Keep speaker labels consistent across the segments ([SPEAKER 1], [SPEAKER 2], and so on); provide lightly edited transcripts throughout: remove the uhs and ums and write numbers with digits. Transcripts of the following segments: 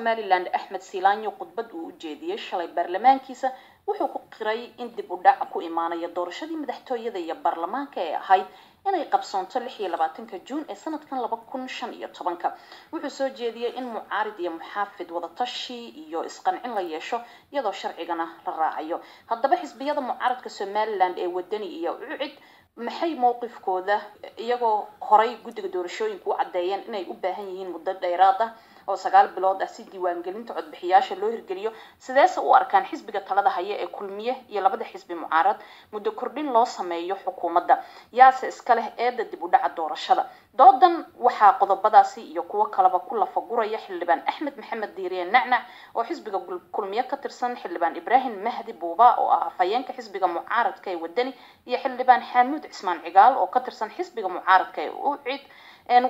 [SPEAKER 1] Somaliland Axmed Siilaanyo khudbad uu u jeediyey shalay baarlamaankiisa wuxuu ku qiray in dib u dhac ku imaanaya doorashadii madaxtooyada iyo baarlamaanka ee ahayd inay qabsoonto 26-ka Juun ee sanadkan 2015-ka. Wuxuu soo jeediyey in mucaarid iyo muxaafid wadatashi iyo isqancin la yeesho iyadoo sharcigana la raacayo. Haddaba xisbiyada mucaaradka Somaliland ee Wadani iyo UCID maxay mowqifkooda, iyagoo horay guddiga doorashooyinka u caddeeyeen inay u baahan yihiin muddo dheeraad ah oo 9 bilood ah si diiwaangelinta codbixiyaasha loo hirgeliyo, sideese u arkaan xisbiga talada haya ee Kulmiye iyo labada xisbi mucaarad muddo kordhin loo sameeyo xukuumadda? Yaase iska leh eedda dib u dhaca doorashada? Doodan waxaa qodobadaasi iyo kuwo kaleba ku lafaguraya xildhibaan Axmed Maxamed Diiriye Nacnac oo xisbiga Kulmiye ka tirsan, xildhibaan Ibraahim Mahdi Buuba oo ah afhayeenka xisbiga mucaaradka ee Wadani, iyo xildhibaan Xaamuud Cismaan Cigaal oo ka tirsan xisbiga mucaaradka ee UCID.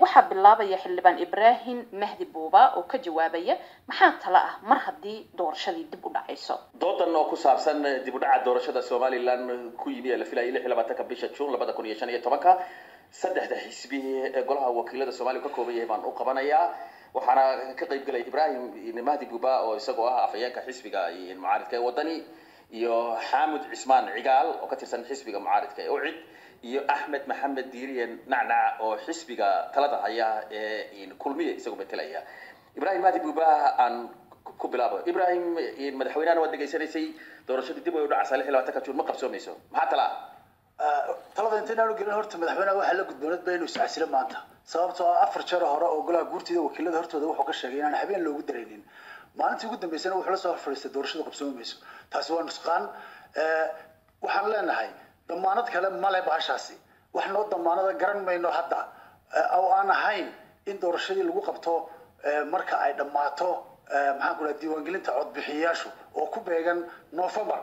[SPEAKER 1] Waxaa bilaabaya xildhibaan Ibraahim Mahdi Buuba oo ka jawaabaya maxaa tala ah mar haddii doorashadii dib u dhacayso.
[SPEAKER 2] Doodan oo ku saabsan dib u dhaca doorashada Somaliland ku yimi ee la filayay 26-ka bisha Juun 2015-ka, saddexda xisbi ee golaha wakiilada Soomaaliya ka kooban yahay baan u qabanayaa. Waxaana ka qayb galaya Ibraahim Mahdi Buuba oo isagoo ah afhayeenka xisbiga mucaaridka ee Wadani, iyo Xaamud Cismaan Cigaal oo ka tirsan xisbiga mucaaridka ee UCID, iyo Axmed Maxamed Diiriye Nacnac oo xisbiga talada haya ee Kulmiye isagoo metelaya. Ibraahim Mahdi Buuba aan ku bilaabo. Ibraahim, madaxweynahana waad dhegaysanaysay, doorashadii dib way u dhacaysaa, 26-ka Juun ma qabsoomayso, maxaa talaa?
[SPEAKER 3] Talada intaynaan gelin horta madaxweynaha waxaa la gudboonad ba inuu iscasilo maanta, sababtoo ah 4 jeer hore oo golaha guurtida wakiilada hortooda wuxuu ka sheegay inaan habeen loogu daraynin, maalintii ugu dambeysana wuxuu la soo horfadhiistay doorashadu qabsoomi mayso. Taasi waa nusqaan. Waxaan leenahay damaanad kale male bahashaasi, wax noo damaanada garan mayno hadda oo aan ahayn in doorashadii lagu qabto marka ay dhammaato, maxaan ku dhaha, diiwaangelinta codbixiyayaashu oo ku beegan November.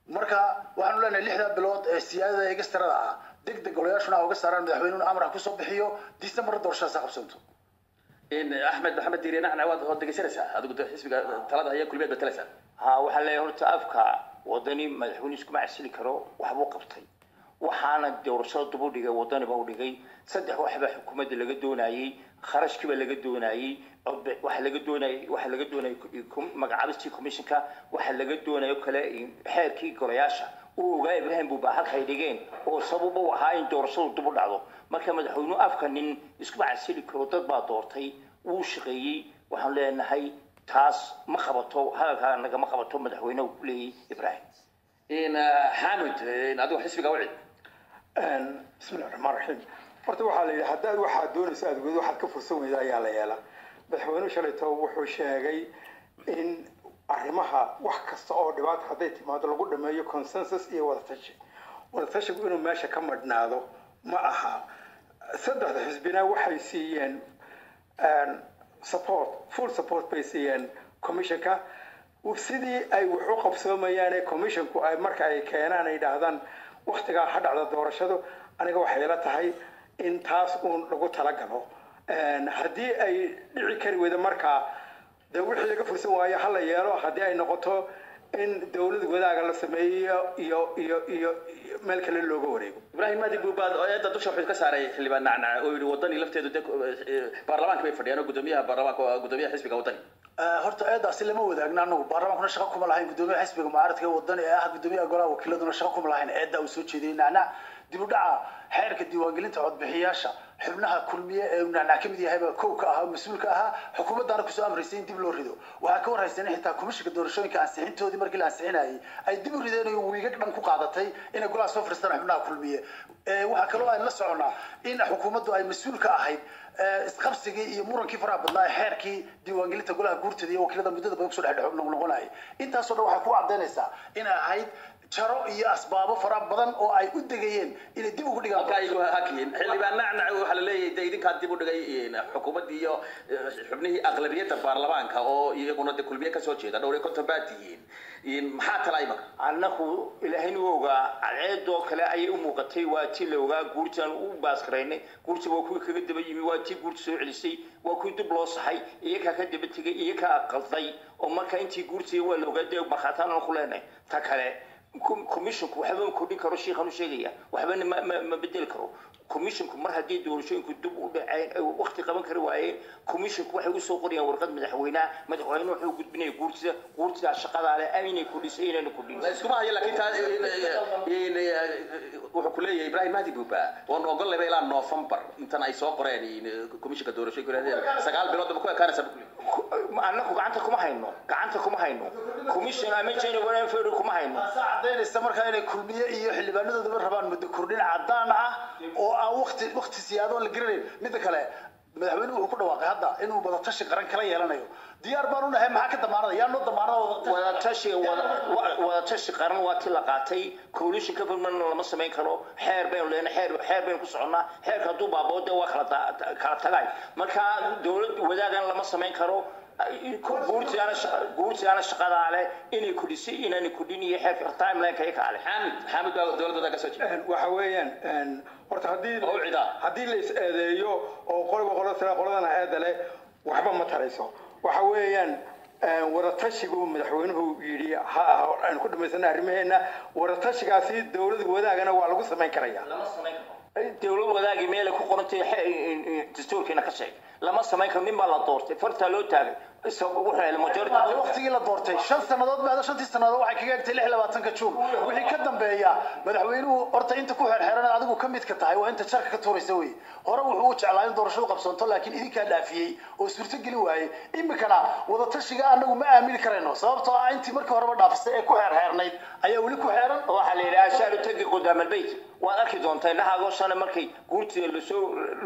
[SPEAKER 3] Marka waxaanu leenahay 6-daa bilood ee siyaadada egestarada ah deg deg golayaashuna ha uga saaraan, madaxweynuhuna amar ha kusoo bixiyo, December doorashadaas ha qabsanto.
[SPEAKER 2] Axmed Maxamed Diiriye Nacnac, waad dhegaysanaysaa adigu, xisbiga talada haya Kulmiyeed matalaysaa.
[SPEAKER 4] Ha, waxaan leeyahay horta afka Wadani madaxweyne iskuma casili karo, waxbuu qabtay, waxaana doorashada dib u dhigay Wadani ba u dhigay. Saddex waxbaa xukuumadda laga doonayey: kharashkiiba laga doonayey, waxa laga doonayay, waxa laga doonayay magacaabistii commissionka, waxa laga doonayo kale xeerkii golayaasha uu ogaa Ibraahim Buuba halkay dhigeen oo sabab u ahaa in doorashadu dib u dhacdo. Marka madaxweynuhu afka nin iskuma casili karo, dad baa doortay, wuu shaqeeyey. Waxaan leenahay taas ma qabato, hadalkaa nagama qabato madaxweynuhu ku leeyay Ibraahim.
[SPEAKER 2] Xaamud, adigu xisbiga UCID.
[SPEAKER 5] Bismillahi raxmaan raxiim. Horta waxaa la yidhi haddaad waxaad doonayso aad weydo, waxaad ka fursan weyda ayaa la yeelaa. Madaxweynuhu shalayto wuxuu sheegay in arrimaha wax kasta oo dhibaata hadday timaado lagu dhameeyo consensus iyo wadatashi. Wadatashigu inuu meesha ka madhnaado ma aha. Saddexda xisbina waxay siiyeen support, full support bay siiyeen commissionka sidii ay wax u qabsoomayaan ee commissionku ay marka ay keenaan ay yidhaahdaan waktigaa ha dhacda doorashadu. Aniga waxay ila tahay in taas uun lagu talagalo. Haddii ay dhici kari weydo, markaa dee wixii laga fursan waayo ha la yeelo, haddii ay noqoto in dowlad wadaaga la sameeyo iyo meel kale looga wareego.
[SPEAKER 2] Ibraahim Mahdi Buubaad, eedda dusha wuxuu ka saaray xildhibaan Nacnac oo yidhi Wadani lafteedu dee baarlamaanka bay fadhiyaan oo guddoomiyaha baarlamaanka waa guddoomiyaha xisbiga Wadani.
[SPEAKER 3] Horta eedaasi lama wadaagna anagu, baarlamaankuna shaqo kuma lahayn, guddoomiyaha xisbiga mucaaradka ee Wadani ee ah guddoomiyaha golaha wakiiladuna shaqo kuma lahayn eedda uu soo jeediyey Nacnac. Dib u dhaca xeerka diiwaangelinta codbixiyaasha, xubnaha Kulmiye ee uu Nacnac ka mid yahay baa kow ka ahaa, mas-uulka ahaa, xukuumaddaana kusoo amraysay in dib loo rido. Waxaa ka warhayseen in xitaa komishinka doorashooyinka ansixintoodii markii la ansixinayay ay dib u rideen oo wiigag dhan ku qaadatay inay golaha soo fadhiistaan xubnaha Kulmiye. Waxaa kaloo aan la soconaa in xukuumaddu ay mas-uul ka ahayd isqabsigii iyo murankii faraha badnaa ee xeerkii diiwaangelinta golaha guurtada iyo wakiilada muddada badan kusoo dhex noqnoqonayay. Intaasoo dhan waxay ku caddaynaysaa inay ahayd jaro iyo asbaabo fara badan oo ay u degayeen inay dib ugu dhigaan.
[SPEAKER 2] Halkaa igu hakiin, xildhibaan Nacnac, waxaa la leeyahay dee idinkaa dib u dhigay, xukuumaddii iyo xubnihii aqlabiyadda baarlamaanka oo iyaguna dee Kulmiye kasoo jeeda, dhowr iyo konton baa tihiin, maxaa tala imaka?
[SPEAKER 4] Annaku ilaahayna u ogaa, cadceedoo kale ayay u muuqatay. Waa tii la ogaa guurtaan u baaskaraynay, guurta waa kuwii kaga daba yimi, waa tii guurta soo celisay, waa kuwii dib loo saxay, iyakaa ka daba tegay, iyakaa qalday oo marka intii guurtay waa la ogaa, dee markhaataan ku leenahay. Ta kale, commissionku waxba ma kordhin karo, shiikhan u sheegaya, waxbana ma bedeli karo. Commissionku mar haddii doorashooyinku dib u dhaceen ay waqti qaban kari waayeen, commissionku waxay usoo qorayaan warqad madaxweynaha. Madaxweynuhu wuxuu gudbinaya guurtida. Guurtidaa shaqadaa leh inay kordhisay, inayna kordhin.
[SPEAKER 2] La iskuma hayo, laakiin taa wuxuu ku leeyahay Ibrahim Mahdi Buuba, waanu ogolnayba ilaa November intan ay soo qoreen komishinka doorashooyinka, yidhahdeen 9 bilood ba ku ekaanaysaa buu ku leeyahay.
[SPEAKER 4] Annagu gacanta kuma hayno, gacanta kuma hayno commission ama January, February kuma hayno.
[SPEAKER 3] Taasaa caddaynaysa markaa inay Kulmiye iyo xildhibaanadoodaba rabaan muddo kordhin caddaan ah oo aan waqti siyaado la garanayn. Midda kale, madaxweynuhu wuxuu ku dhawaaqay hadda inuu wadatashi qaran kala yeelanayo. Diyaar baan u nahay. Maxaa ka damaanada? Yaa noo damaanada wadatashi?
[SPEAKER 4] Wadatashi qaran waa ti la qaatay. Coalition government lama samayn karo. Xeer baynu leenahay, xeer baynu ku soconnaa. Xeerka hadduu baabao, dee waa kala tagay. Marka dowlad wadaagan lama samayn karo. Guurtidaana shaqadaa leh inay kordhisay, inaanay kordhin, iyo xeerka timeline-ka iyakaa leh.
[SPEAKER 2] Xaamid baa dowladda ka soo jeeda.
[SPEAKER 5] Waxa weeyaan, horta haddii
[SPEAKER 2] Oo cidaa.
[SPEAKER 5] haddii la is eedeeyo oo qoliba qolo tira qoladana eeda leh, waxba ma tarayso. Waxa weeyaan, wadatashigu madaxweynuhu yidhi ha aynu ku dhamaysana arrimaheena, wadatashigaasi dowlad wadaagana waa lagu samayn karaya.
[SPEAKER 4] Lama samayn karo dowlad wadaagi. Meel ay ku qorantay dastuurkiina ka sheeg. Lama samayn karo. Nin baa la doortay, fartaa loo taagay, isagu wuxuu helay majority.
[SPEAKER 3] Waqtigii la doortay 5 sannadood baada, shantii sannadood waxay kaga egtay 26-ka Juun. Wixii ka dambeeya madaxweynuhu horta inta ku xeerxeeran adigu ka midka tahay waa inta jarka ka tuuraysa wey. Hore wuxuu u jeclaa in doorashadu qabsoonto, laakiin idinkaa dhaafiyey oo suurtogeli waayey. Iminkana wadatashiga anagu ma aamini karayno, sababtoo ah intii markii horeba dhaafisay ee ku xeerxeernayd ayaa weli ku xeeran.
[SPEAKER 4] Waxaa la yidhi ashaaru tagi qudaam albeyt. Waad arki doontaa indhahaagoo shana markay guurtida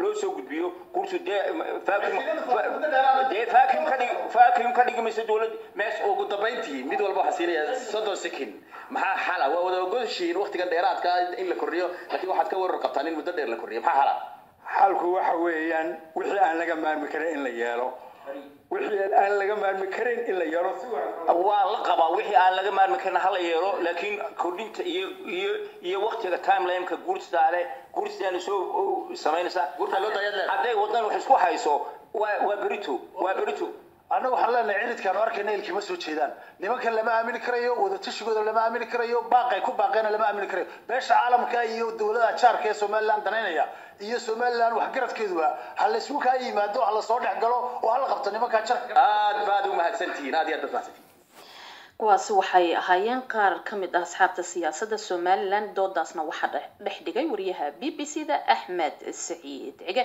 [SPEAKER 4] loo soo gudbiyo. Guurtu dee vacuum, dee vacuum ka dhig, vacuum ka dhigi mayso dowlad meesha.
[SPEAKER 2] Ugu dambayntii, mid walba waxaa siinaya 30 second. Maxaa xala? Waa wada ogoshiin waqtigan dheeraadka in la kordhiyo, laakiin waxaad ka warar qabtaan in muddo dheer la kordhiyo. Maxaa xala?
[SPEAKER 5] Xalku waxa weeyaan wixii aan laga maarmi karin in la yeelo, wixii aan laga maarmi karin in la yeelo si wanaagsan.
[SPEAKER 4] Waa la qabaa, wixii aan laga maarmi karin hala yeelo, laakiin kordhinta iyo waqtiga timeline-ka guurtidaa leh. Guurtidaana soo samaynaysaa.
[SPEAKER 2] Guurta loo daayad leedahay.
[SPEAKER 4] Hadday wadan wax isku hayso, waa berito, waa berito.
[SPEAKER 3] Annagu waxaan leenahay ciridkaanu arkayna ilkima soo jeedaan. Nimankan lama aamini karayo, wadatashigooda lama aamini karayo, baaqay ku baaqeena lama aamini karayo. Beesha caalamka iyo dowladaha jaarka ee Somaliland danaynaya iyo Somaliland waxgaradkeeduba ha laysugu kaa yimaado, ha lasoo dhex galo oo ha la qabto nimankaa jarka.
[SPEAKER 2] Aad baad u mahadsantihiin, aad iyo aad baad mahadsantihiin.
[SPEAKER 1] Kuwaasi waxay ahaayeen qaar ka mid ah asxaabta siyaasadda Somaliland. Doodaasna waxaa dhex dhigay wariyaha BBC da Axmed Saciid Cige.